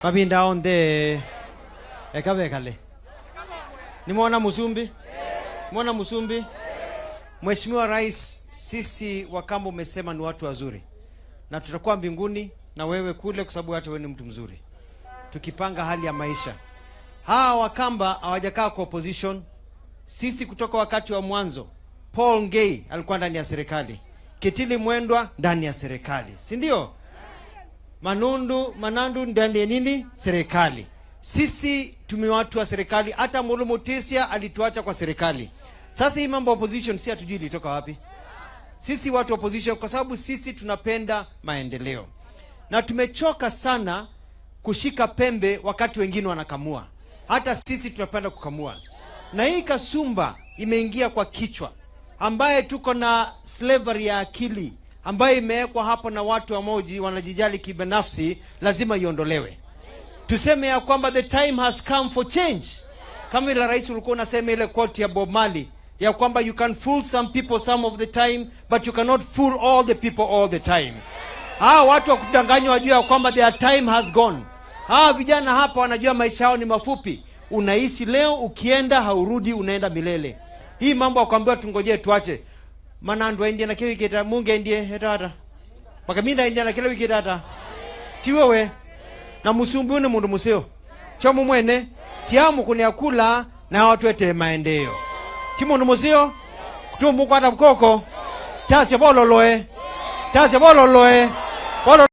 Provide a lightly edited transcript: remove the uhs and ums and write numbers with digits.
Mavinda onthe ekavekale nimwona musumbi, mwona musumbi. Mheshimiwa Rais, sisi Wakamba umesema ni watu wazuri na tutakuwa mbinguni na wewe kule, kwa sababu hata wewe ni mtu mzuri, tukipanga hali ya maisha. Hawa Wakamba hawajakaa kwa opposition. Sisi kutoka wakati wa mwanzo, Paul Ngei alikuwa ndani ya serikali, Kitili Mwendwa ndani ya serikali, si ndio? Manundu Manandu ndani ya nini serikali. Sisi tume watu wa serikali. Hata Mulu Mutisia alituacha kwa serikali. Sasa hii mambo opposition, si hatujui ilitoka wapi. Sisi watu wa opposition, kwa sababu sisi tunapenda maendeleo na tumechoka sana kushika pembe wakati wengine wanakamua. Hata sisi tunapenda kukamua, na hii kasumba imeingia kwa kichwa, ambaye tuko na slavery ya akili ambayo imewekwa hapo na watu ambao wanajijali kibinafsi, lazima iondolewe. Tuseme ya kwamba the time has come for change. Kama vile rais ulikuwa unasema ile quote ya Bob Marley ya kwamba you can fool some people some of the time, but you cannot fool all the people all the time. Hawa watu wa kudanganywa wajua ya kwamba their time has gone. Hawa vijana hapa wanajua maisha yao ni mafupi. Unaishi leo, ukienda haurudi, unaenda milele. Hii mambo ya kuambiwa tungojee tuache. Manandu aindie na kile wiki munge indie etata. Pakaminda indie na kile wiki tata. Tiwewe na musumbi une mundu museo. Chomu mwene tiamu kunyakula na watu ete maendeleo. Ti mundu museo kutumbu kwata mkoko. Tasya bololoe. Tasya bololoe. Bololoe.